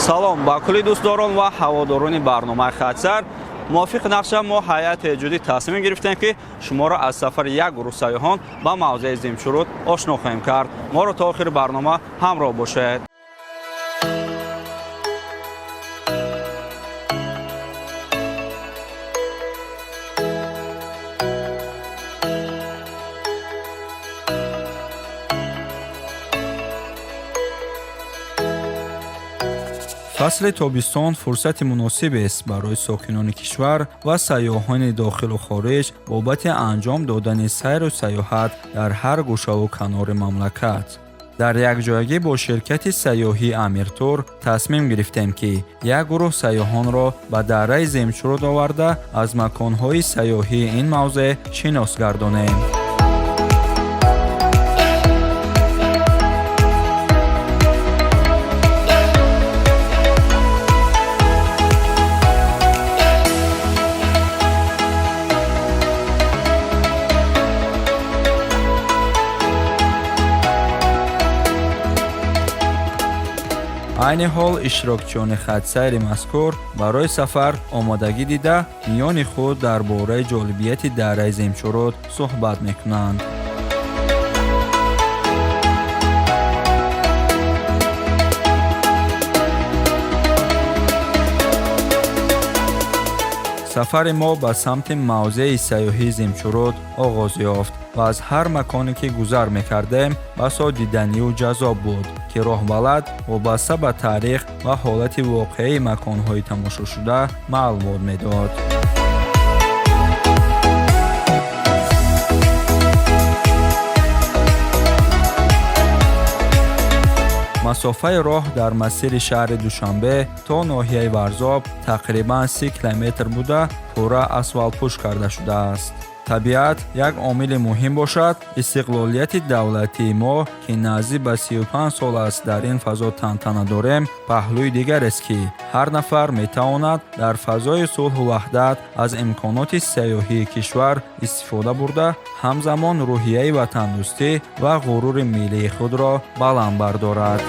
Салом ба кулли дӯстдорон ва ҳаводорони барномаи Хатсайр. Мувофиқи нақша мо ҳайати эҷодӣ тасмим гирифтем, ки шуморо аз сафари як гурӯҳ сайёҳон ба мавзеи Зимчуруд ошно хоҳем кард. Моро то охири барнома ҳамроҳ бошед. Фасли тобистон фурсати муносибест барои сокинони кишвар ва сайёҳони дохилу хориҷ бобати анҷом додани сайру сайёҳат дар ҳар гӯшаву канори мамлакат. Дар якҷоягӣ бо ширкати сайёҳии Амиртур тасмим гирифтем, ки як гурӯҳ сайёҳонро ба дарраи Земчуруд оварда, аз маконҳои сайёҳии ин мавзеъ шинос гардонем. Айни ҳол иштирокчиёни хатсайри мазкур барои сафар омодагӣ дида, миёни худ дар бораи ҷолибияти дарраи Земчуруд суҳбат мекунанд. Сафари мо ба самти мавзеи сайёҳии Земчуруд оғоз ёфт ва аз ҳар маконе ки гузар мекардем, басо диданию ҷаззоб буд, ки роҳбалад вобаста ба таърих ва ҳолати воқеии маконҳои тамошошуда маълумот медод. Масофаи роҳ дар масири шаҳри Душанбе то ноҳияи Варзоб тақрибан 30 километр буда, пурра асфалтпӯш карда шудааст. Табиат як омили муҳим бошад, истиқлолияти давлатии мо, ки наздик ба 35 сол аст дар ин фазо тантана дорем, паҳлӯи дигарест, ки ҳар нафар метавонад дар фазои сулҳу ваҳдат аз имконоти сайёҳии кишвар истифода бурда, ҳамзамон рӯҳияи ватандӯстӣ ва ғурури миллии худро баланд бардорад.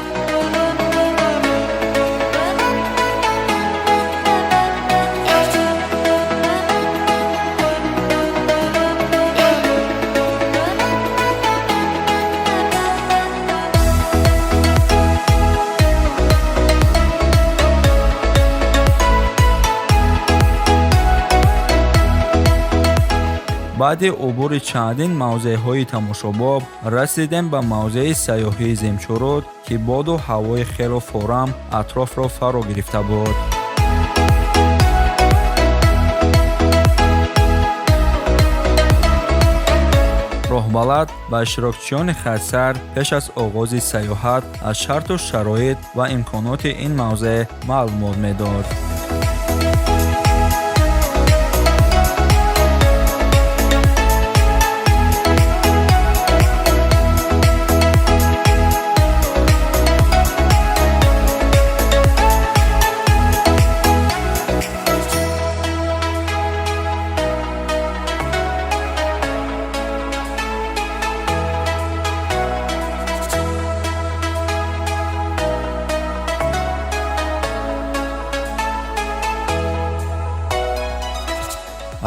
Баъди убури чандин мавзеъҳои тамошобоб расидем ба мавзеи сайёҳии Земчуруд, ки боду ҳавои хело форам атрофро фаро гирифта буд. Роҳбалад ба иштирокчиёни хатсайр пеш аз оғози сайёҳат аз шарту шароит ва имконоти ин мавзеъ маълумот медод.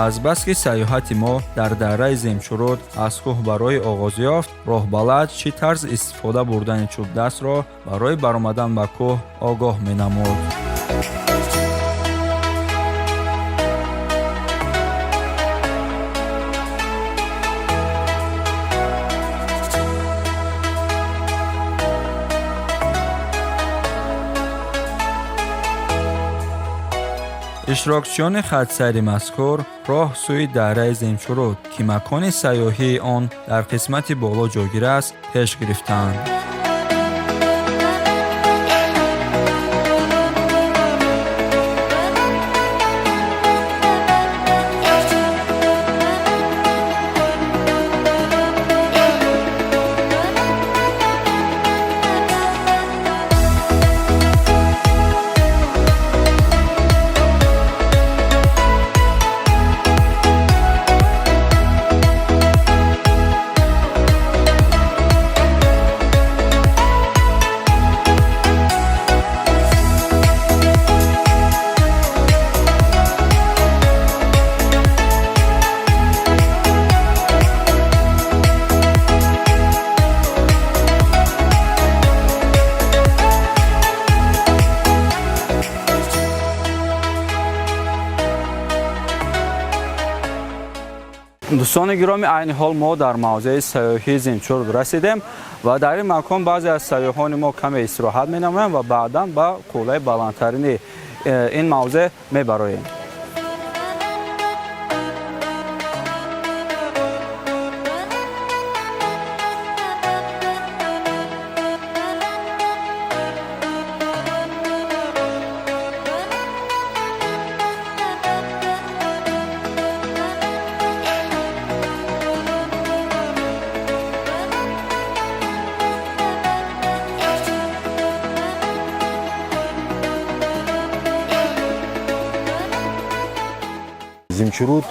Азбаски сайёҳати мо дар дарраи Земчуруд аз кӯҳ барои оғоз ёфт, роҳбалад чӣ тарз истифода бурдани чӯбдастро барои баромадан ба кӯҳ огоҳ менамуд. Иштирокчиёни хатсайри мазкур роҳ сӯи дарраи Земчуруд, ки макони сайёҳии он дар қисмати боло ҷойгир аст, пеш гирифтанд. Дӯстони гиромӣ, айни ҳол мо дар мавзеи сайёҳии Зимчуруд расидем ва дар ин макон баъзе аз сайёҳони мо каме истироҳат менамоянд ва баъдан ба қуллаи баландтарини ин мавзеъ мебароем. Зимчуруд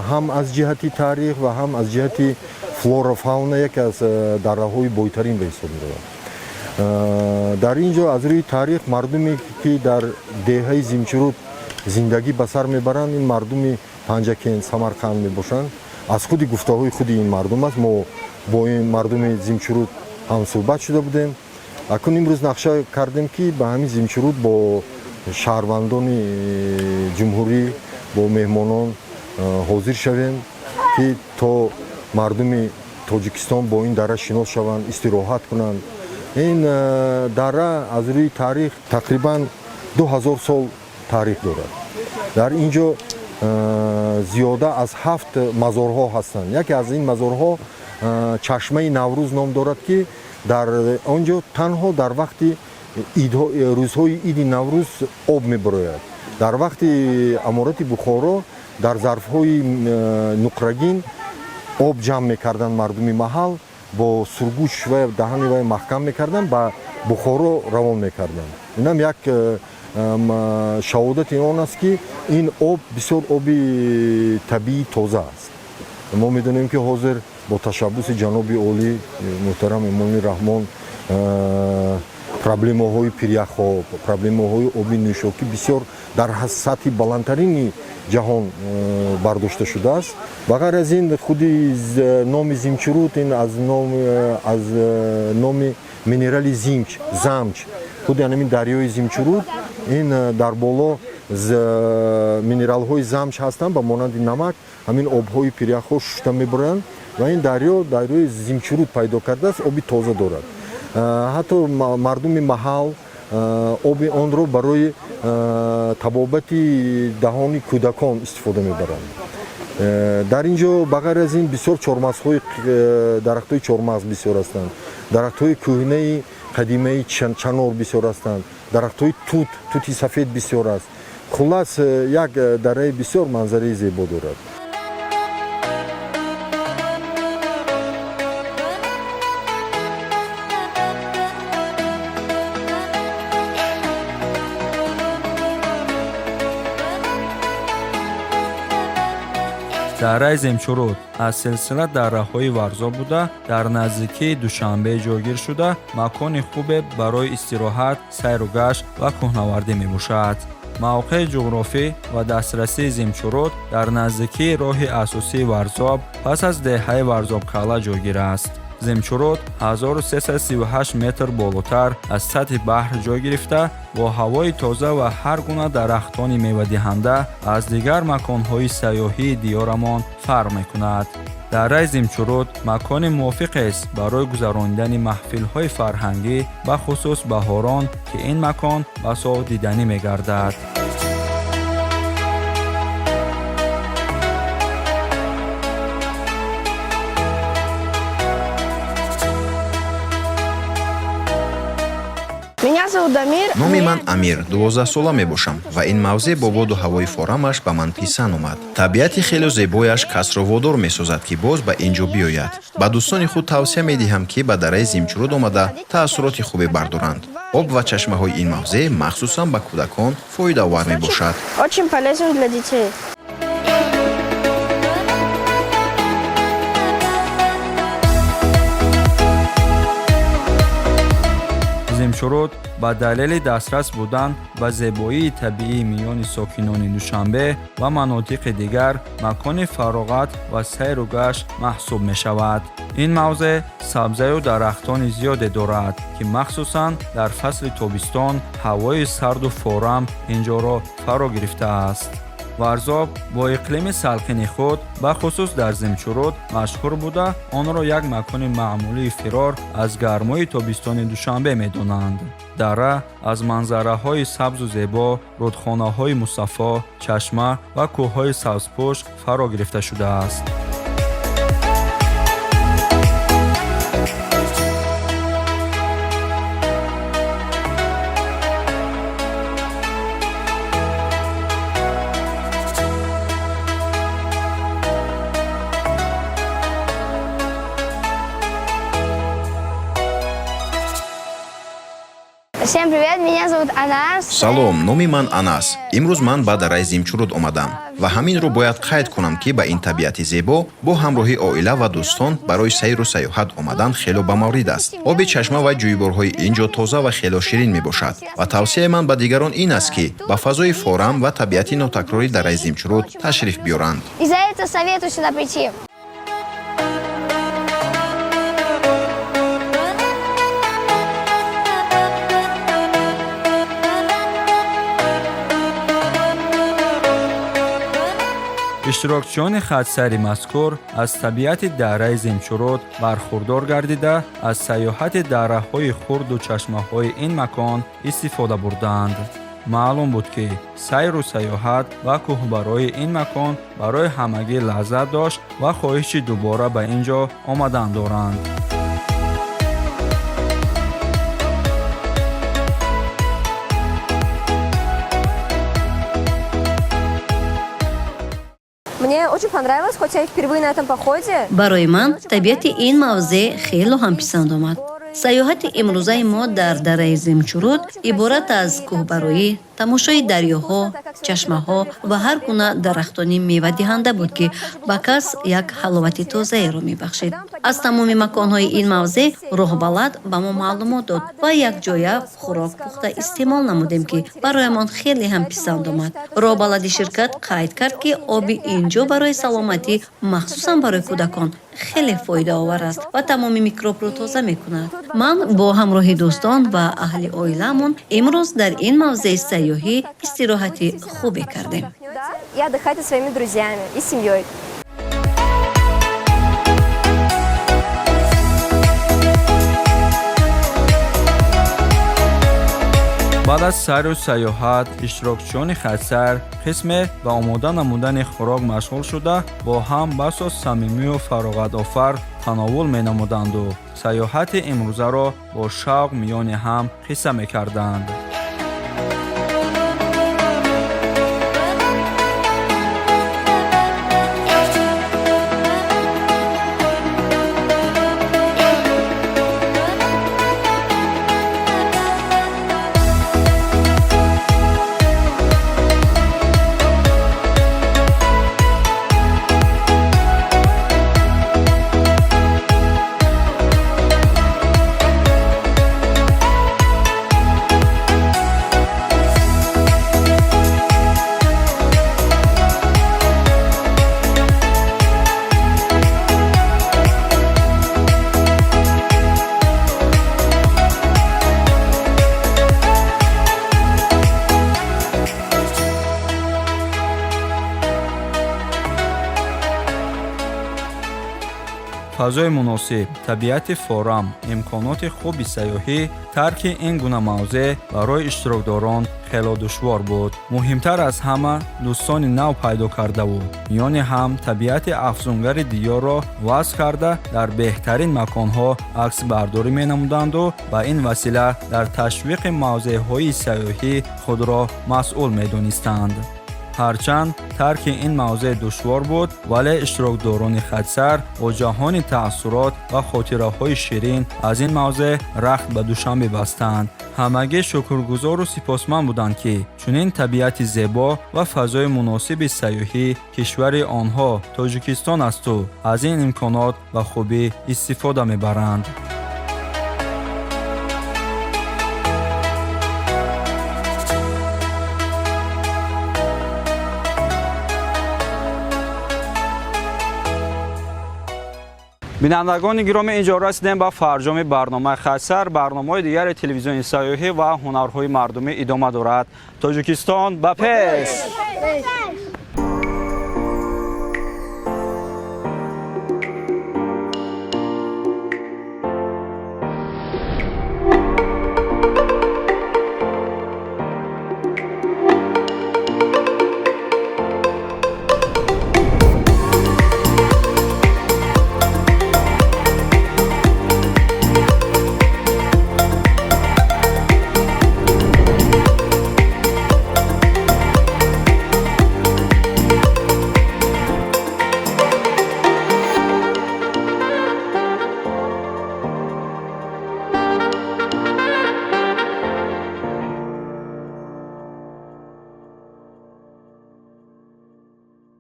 ҳам аз ҷиҳати таърих ва ҳам аз ҷиҳати флора фауна яке аз дарраҳои бойтарин ба ҳисоб меравад. Дар ин ҷо аз рӯи таърих мардуме ки дар деҳаи Зимчуруд зиндагӣ ба сар мебаранд, ин мардуми Панҷакент, Самарқанд мебошанд. Аз худи гуфтаҳои худи ин мардум аст. Мо бо ин мардуми Зимчуруд ҳамсӯҳбат шуда будем. Акнун имрӯз нақша кардем, ки ба ҳамин Зимчуруд бо шаҳрвандони ҷумҳурӣ, бо меҳмонон ҳозир шавем, ки то мардуми Тоҷикистон бо ин дара шинос шаванд, истироҳат кунанд. Ин дара аз рӯи таърих тақрибан 2000 сол таърих дорад. Дар ин ҷо зиёда аз ҳафт мазорҳо ҳастанд. Яке аз ин мазорҳо Чашмаи Наврӯз ном дорад, ки дар он ҷо танҳо дар вақти рӯзҳои иди Наврӯз об мебарояд. Дар вақти аморати Бухоро дар зарфҳои нуқрагин об ҷамъ мекарданд. Мардуми маҳал бо сургуч ва даҳани вай маҳкам мекарданд, ба Бухоро равон мекарданд. Инам як шаҳодати он аст, ки ин об бисёр оби табиии тоза аст. Мо медонем, ки ҳозир бо ташаббуси ҷаноби олӣ муҳтарам Эмомалӣ Раҳмон проблемаҳои пиряхҳо, проблемаҳои оби нӯшокӣ бисёр дар сатҳи баландтарини ҷаҳон бардошта шудааст. Ба ғайр аз ин, худи номи Зимчуруд ин аз номи минерали зинч, замч. Худи ҳамин дарёи Зимчуруд ин дар боло минералҳои замч ҳастанд, ба монанди намак. Ҳамин обҳои пиряхҳо шушта мебуранд ва ин дарё дарёи Зимчуруд пайдо кардааст, оби тоза дорад. Ҳатто мардуми маҳал оби онро барои табобати даҳони кӯдакон истифода мебаранд. Дар ин ҷо ба ғайр аз ин бисёр чормағзҳои, дарахтҳои чормағз бисёр ҳастанд, дарахтҳои кӯҳнаи қадимаи чанор бисёр ҳастанд, дарахтҳои тут, тути сафед бисёр аст. Хуллас, як дараи бисёр манзараи зебо дорад. Дараи Земчуруд аз силсила дарраҳои Варзоб буда, дар наздикии Душанбе ҷойгир шуда, макони хубе барои истироҳат, сайру гашт ва кӯҳнавардӣ мебошад. Мавқеи ҷуғрофӣ ва дастрасии Зимчуруд дар наздикии роҳи асосии Варзоб, пас аз деҳаи Варзобкалла ҷойгир аст. Зимчуруд 1338 метр болотар аз сатҳи баҳр ҷой гирифта, бо ҳавои тоза ва ҳар гуна дарахтони мевадиҳанда аз дигар маконҳои сайёҳии диёрамон фарқ мекунад. Дараи Зимчуруд макони мувофиқест барои гузаронидани маҳфилҳои фарҳангӣ, бахусус баҳорон, ки ин макон басо диданӣ мегардад. Меня зовут Амир. Номи ман Амир, 12сола мебошам ва ин мавзеъ бо боду ҳавои форамаш ба ман писанд омад. Табиати хеле зебояш касро водор месозад, ки боз ба ин ҷо биёяд. Ба дӯстони худ тавсия медиҳам, ки ба дараи Зимчуруд омада, таассуроти хубе бардоранд. Об ва чашмаҳои ин мавзеъ махсусан ба кӯдакон фоидаовар мебошад. Очень полезен для детей. Зимчуруд ба далели дастрас будан ба зебоии табиӣ миёни сокинони Душанбе ва манотиқи дигар макони фароғат ва сайру гашт маҳсуб мешавад. Ин мавзеъ сабзаю дарахтони зиёде дорад, ки махсусан дар фасли тобистон ҳавои сарду форам ин ҷоро фаро гирифтааст. Варзоб бо иқлими салқини худ, бахусус дар Зимчуруд, машҳур буда, онро як макони маъмулии фирор аз гармои тобистони Душанбе медонанд. Дара аз манзараҳои сабзу зебо, рудхонаҳои мусаффо, чашма ва кӯҳҳои сабзпӯш фаро гирифта шудааст. Всем привет, меня зовут Анас. Салом, номи ман Анас. Имрӯз ман ба дараи Зимчуруд омадам ва ҳаминро бояд қайд кунам, ки ба ин табиати зебо бо ҳамроҳи оила ва дӯстон барои сайру сайёҳат омадан хело ба маврид аст. Оби чашма ва ҷӯйборҳои ин ҷо тоза ва хело ширин мебошад ва тавсияи ман ба дигарон ин аст, ки ба фазои форам ва табиати нотакрори дараи Зимчуруд ташриф биёранд. И за это советую сюда прийти. Иштирокчиёни хатсайри мазкур аз табиати дараи Зимчуруд бархурдор гардида, аз сайёҳати дараҳои хурду чашмаҳои ин макон истифода бурданд. Маълум буд, ки сайру сайёҳат ва кӯҳбарои ин макон барои ҳамагӣ лаззат дошт ва хоҳиши дубора ба ин ҷо омадан доранд. Мне очень понравилось, хоть я и впервые на этом походе. Барои ман табиати ин мавзеъ хело ҳам писанд омад. Сайёҳати имрӯзаи мо дар дараи Зимчуруд иборат аз кӯҳбароӣ, тамошои дарёҳо, чашмаҳо ва ҳар гуна дарахтони мевадиҳанда буд, ки ба кас як ҳаловати тозаеро мебахшид. Аз тамоми маконҳои ин мавзеъ роҳбалад ба мо маълумот дод ва якҷоя хӯрок пухта истеъмол намудем, ки бароямон хеле ҳам писанд омад. Роҳбалади ширкат қайд кард, ки оби ин ҷо барои саломатӣ, махсусан барои кӯдакон, хеле фоидаовар аст ва тамоми микробро тоза мекунад. Ман бо ҳамроҳи дӯстон ва аҳли оилаамон имрӯз дар ин мавзеи сайёҳӣ истироҳати хубе кардем. И отдыхать со своими друзьями и семьей. Баъд аз сайру сайёҳат иштирокчиёни хатсайр қисме ба омода намудани хӯрок машғул шуда, бо ҳам басо самимию фароғатофар тановул менамуданду сайёҳати имрӯзаро бо шавқ миёни ҳам қисса мекарданд. Фазои муносиб, табиати форам, имконоти хуби сайёҳӣ, тарки ин гуна мавзеъ барои иштирокдорон хело душвор буд. Муҳимтар аз ҳама, дӯстони нав пайдо кардаву миёни ҳам табиати афзунгари диёрро васф карда, дар беҳтарин маконҳо аксбардорӣ менамуданду ба ин васила дар ташвиқи мавзеъҳои сайёҳӣ худро масъул медонистанд. Ҳарчанд тарки ин мавзеъ душвор буд, вале иштирокдорони хатсайр бо ҷаҳони таассурот ва хотираҳои ширин аз ин мавзеъ рахт ба Душанбе бастанд. Ҳамагӣ шукргузору сипосманд буданд, ки чунин табиати зебо ва фазои муносиби сайёҳӣ кишвари онҳо Тоҷикистон асту аз ин имконот ба хубӣ истифода мебаранд. Бинандагони гиромӣ, инҷо расидем ба фарҷоми барномаи хатсайр. Барномаҳои дигари телевизиони сайёҳӣ ва ҳунарҳои мардумӣ идома дорад. Тоҷикистон, ба пеш!